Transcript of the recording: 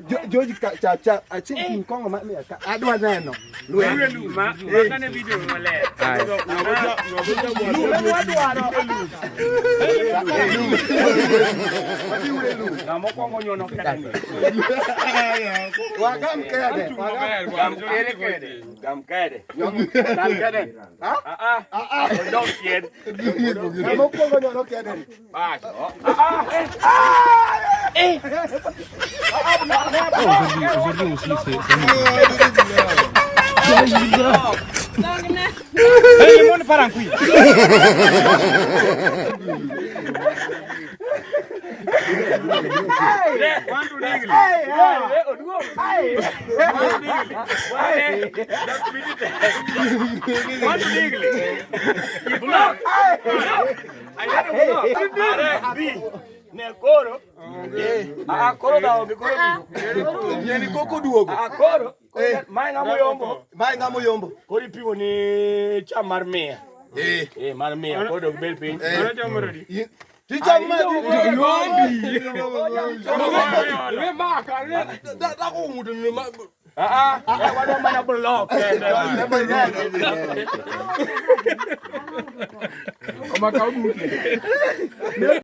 George cha cha achieng king kong'o ma miya ka adwa neno. Lweny. Ma kane video maler. Lum ema wadwaro. Ng'ama okwongo nyono kede ni. Wagam kede. Wagam. Gam kede kede. Gam kede. Gam kede. Ha? Ah ah. Odok chien. Ng'ama okwongo nyono kede ni. Bas. Aujourd'hui, aujourd'hui aussi, c'est nous. Hey, le monde part en couille. One to English. One to English. Block. Block. B. Ne koro. Ah, koro da onge koro bi. Yeni koko duogo. Ah, koro. Mae ng'amo yombo. Mae ng'amo yombo. Koro ipimo ni cham mar mia. Eh. Eh, mar mia. Koro dog bel piny. Ticham ma Ah, ah, wadwa mana block. On m'a quand même.